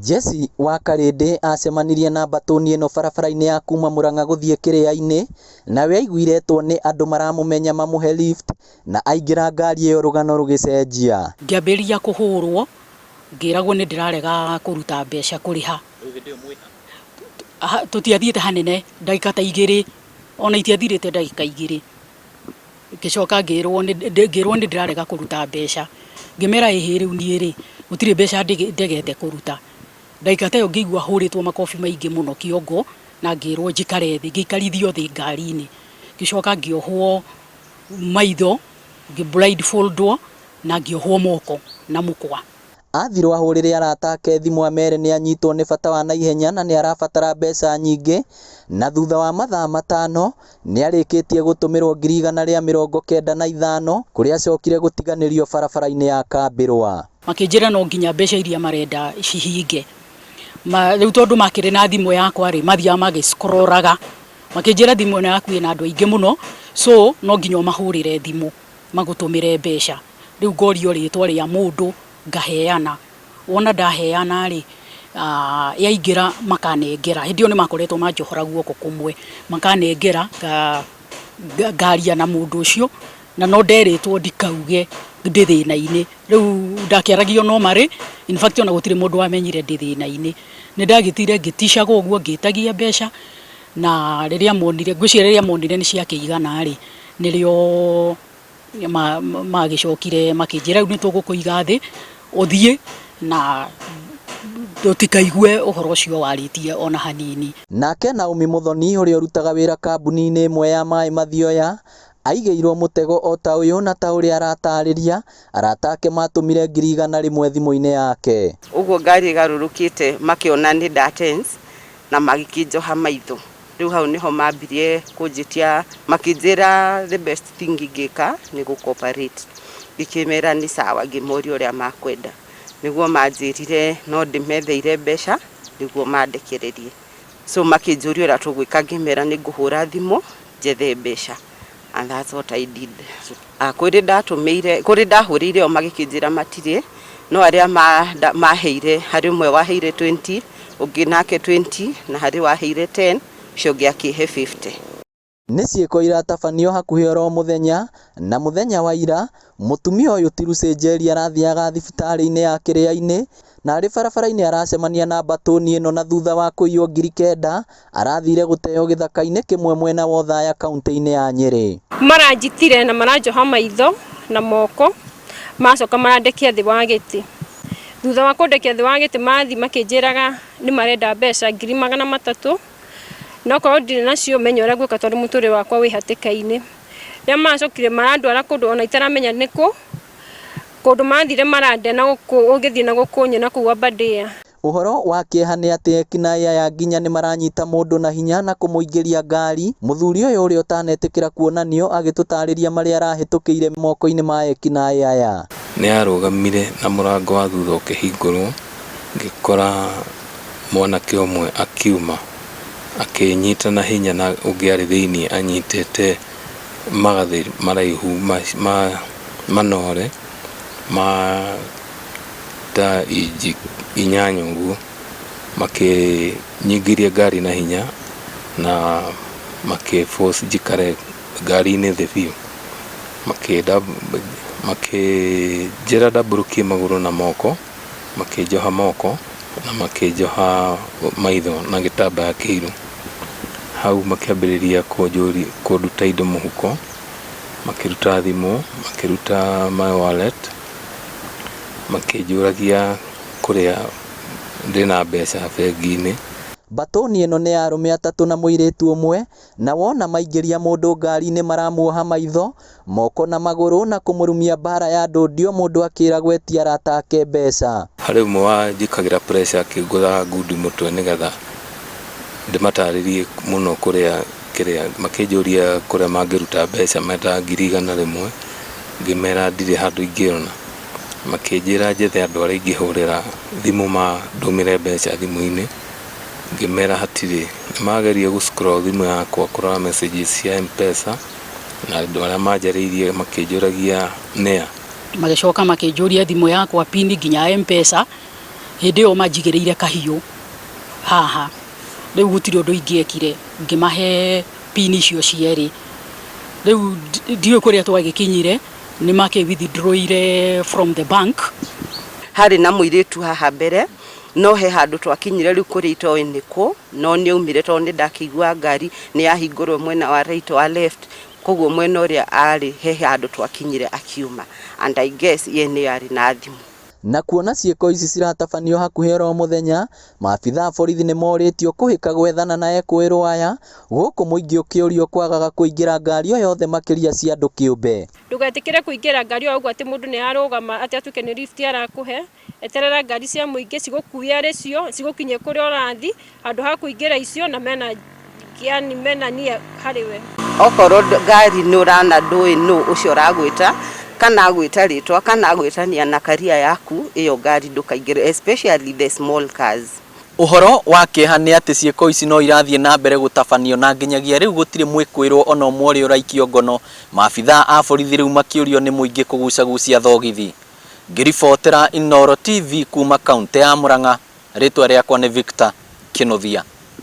Jesse wa Karĩndĩ acemanirie na mbatũni ĩno barabara-inĩ ya kuma Murang'a gũthiĩ Kĩrĩa-inĩ, nawe aiguire etwo nĩ andũ maramũmenya mamũhe lift na aingĩra ngari ĩyo rũgano rũgĩcenjia. Ngĩambĩrĩria kũhũrwo, ngĩragwo nĩ ndĩrarega kũruta mbeca kũrĩha. Tũtiathiĩte hanene, ndagĩka ta 2, ona itiathirĩte ndagĩka 2. Ngĩcoka ngĩrwo nĩ ndĩrarega kũruta mbeca. Ngĩmera ĩhĩ rĩu niĩ rĩ, gũtirĩ mbeca ndegete kũruta. Ndagĩka ta ĩyo ngĩigua hũrĩtwo makobi maingĩ mũno kĩongo na ngĩrwo njikare thĩ, ngĩikarithio thĩ ngari-inĩ. Ngĩcoka ngĩohwo maitho, ngĩ blindfold na ngĩohwo moko na mũkwa. Athirwo ahũrĩre arata ake thimũ amere nĩ anyitwo nĩ bata wa naihenya na nĩ arabatara mbeca nyingĩ, na thutha wa mathaa 5 nĩ arĩkĩtie gũtũmĩrwo 195,000 kũrĩa acokire gũtiganĩrio barabara-inĩ ya Kambĩrwa. Makĩnjĩra no nginya mbeca iria marenda cihinge. Rĩu tondũ makĩrĩ na thimũ yakwa rĩ, mathiaga magĩcikororaga. Makĩnjĩra thimũ ĩno yaku ĩna andũ aingĩ mũno, so no nginya ũmahũrĩre thimũ magũtũmĩre mbeca. Rĩu ngorio rĩtwa rĩa mũndũ ngaheana. Wona ndaheana rĩ, yaingĩra makanengera. Hĩndĩ ĩyo nĩ makoretwo manjohora guoko kũmwe, makanengera ngaria na mũndũ ũcio, na no nderĩtwo ndikauge ndĩ thĩna-inĩ. Rĩu ndakĩaragio no marĩ, in fact ona gũtirĩ mũndũ wamenyire ndĩ thĩna-inĩ. Nĩ ndagĩtire ngĩticaga ũguo ngĩtagia mbeca, na rĩrĩa monire, ngwĩciria rĩrĩa monire nĩ ciakĩigana rĩ, nĩrĩo magĩcokire makĩnjĩra rĩu nĩ tũgũkũiga thĩ ũthiĩ na tũtikaigue ũhoro ũcio warĩtie ona hanini. Nake Naomi Muthoni ũrĩa ũrutaga wĩra kambuni-inĩ ĩmwe ya maĩ Mathioya aigĩirwo mũtego o ta ũyũ na ta ũrĩa aratarĩria, arata ake matũmire 100,000 thimũ-inĩ yake. Ũguo ngari ĩgarũrũkĩte makĩona nĩ nda tense na magĩkĩnjoha maitho. Rĩu hau nĩho mambirie kũnjĩtia, makĩnjĩra the best thing ingĩka nĩ gũ cooperate. Ngĩkĩmera nĩ sawa, ngĩmoria ũrĩa makwenda. Nĩguo manjĩrire no ndĩmetheire mbeca nĩguo mandekererie. So makĩnjũria ũrĩa tũgwĩka, ngĩmera nĩ ngũhũra thimũ njethe mbeca. And that's what I did. Kũrĩ ndatũmĩire, kũrĩ ndahũrĩire o magĩkĩnjĩra matirĩ, no arĩa maheire, harĩ ũmwe waheire 20, ũngĩ nake 20, na harĩ waheire 10, ũcio ũngĩ akĩhe 50. Nĩ ciĩko iratabanio hakuhĩ oro mũthenya, na mũthenya wa ira, mũtumia ũyũ ti Lucy Njeri arathiaga thibitarĩ-inĩ ya Kĩrĩa-inĩ, na arĩ barabara-inĩ aracemania na mbatũni ĩno na thutha wa kũiywo 9,000 arathire gũteo gĩthaka-inĩ kĩmwe mwena wa Othaya kaunti-inĩ ya Nyĩrĩ. Maranjitire na maranjoha maitho na moko, macoka marandekia thĩ wa gĩtĩ. Thutha wa kũndekia thĩ wa gĩtĩ mathi makĩnjĩraga nĩ marenda mbeca 300,000, na okorwo ndirĩ nacio menye ũrĩa ngwĩka tondũ mũtũrĩre wakwa wĩ hatĩka-inĩ. Rĩrĩa macokire marandwara kũndũ ona itaramenya nĩ kũ, kũndũ mathire marande na gũkũ ũngĩthiĩ na gũkũ nyona kũu Aberdare. Ũhoro wa kĩeha nĩ atĩ ekinaĩ aya nginya nĩ maranyita mũndũ na hinya na kũmũingĩria ngari. Mũthuri ũyũ ũrĩa ũtanetĩkĩra kuonanio agĩtũtarĩria marĩa arahĩtũkĩire moko-inĩ ma ekinaĩ aya. Nĩ arũgamire na mũrango wa thutha ũkĩhingũrwo, ngĩkora mwanake ũmwe akiuma akĩnyita na hinya na ũngĩ arĩ thĩinĩ anyitĩte magathĩ maraihu manore ma ta inji 8 ũguo, makĩnyingĩria ngari na hinya na makĩ force njikare ngari-inĩ thĩ biũ, makĩnjĩra ndambũrũkie magũrũ na moko, makĩnjoha moko na makĩnjoha maitho na gĩtambaya kĩirũ. Hau makĩambĩrĩria kũnduta indo mũhuko, makĩruta thimũ, makĩruta my wallet, makĩnjũragia kũrĩa ndĩna mbeca bengi-inĩ. Mbatũni ĩno nĩ ya arũme 3 na mũirĩtu ũmwe, na wona maingĩria mũndũ ngari-inĩ maramuoha maitho, moko na magũrũ na kũmũrumia mbara ya ndũndio mũndũ akĩragwo etie arata ake mbeca. Harĩ ũmwe wanjĩkagĩra pressure akĩngũthaga ngundi mũtwe nĩgetha ndĩmatarĩrie mũno kũrĩa kĩrĩa, makĩnjũria kũrĩa mangĩruta mbeca mendaga 100,000, ngĩmera ndirĩ handũ ingĩona. Makĩnjĩra njethe andũ arĩa ingĩhũrĩra thimũ mandũmĩre mbeca thimũ-inĩ, ngĩmera hatirĩ. Nĩmageria gũ scroll thimũ yakwa kũrora messages cia M-Pesa, na andũ arĩa manjarĩirie makĩnjũragia nĩa. Magĩcoka makĩnjũria thimũ yakwa pin nginya M-Pesa, Hĩndĩ ĩyo manjigĩrĩire kahiũ haha, rĩu gũtirĩ ũndũ ingĩekire, ngĩmahe pin icio cierĩ. Rĩu ndiũĩ kũrĩa twagĩkinyire, nĩ makĩ withdrawire from the bank. Harĩ na mũirĩtu haha mbere, no he handũ twakinyire rĩu kũrĩa itoĩ nĩkũ, no nĩ aumire tondũ nĩ ndakĩigua ngari nĩ yahingũrwo mwena wa right wa left, koguo mwena ũrĩa arĩ he handũ twakinyire akiuma, and I guess ye nĩ arĩ na thimũ. Na kuona ciĩko ici ciratabanio hakuhĩ oro mũthenya, maabitha a borithi nĩ morĩtio kũhĩka gwethana na ekũĩrwo aya, gũkũ mũingĩ ũkĩũrio kwagaga kũingĩra ngari o yothe makĩria cia andũ kĩũmbe. Ndũgetĩkĩre kũingĩra ngari o ũguo atĩ mũndũ nĩ arũgama atĩ atuĩke nĩ lift arakũhe. Eterera ngari cia mũingĩ cigũkue arĩ cio, cigũkinyie kũrĩa ũrathiĩ, handũ ha kũingĩra icio na mena yani mena nia harĩ we. Okorwo ngari nĩ ũrana ndũĩ nũ ũcio ũragwĩta, kana agwĩta rĩtwa kana agwĩtania na karia yaku, ĩyo ngari ndũkaingĩre, especially the small cars. Ũhoro wa kĩeha nĩ atĩ ciĩko ici no irathiĩ na mbere gũtabanio na nginyagia rĩu gũtirĩ mwĩkũĩrwo ona ũmwe ũrĩa ũraikio ngono. Maabitha a borithi rĩu makĩũrio nĩ mũingĩ kũgucagucia thogithi. Ngĩribotera Inooro TV kuma kaunti ya Murang'a, rĩtwa rĩakwa nĩ Victor Kinuthia.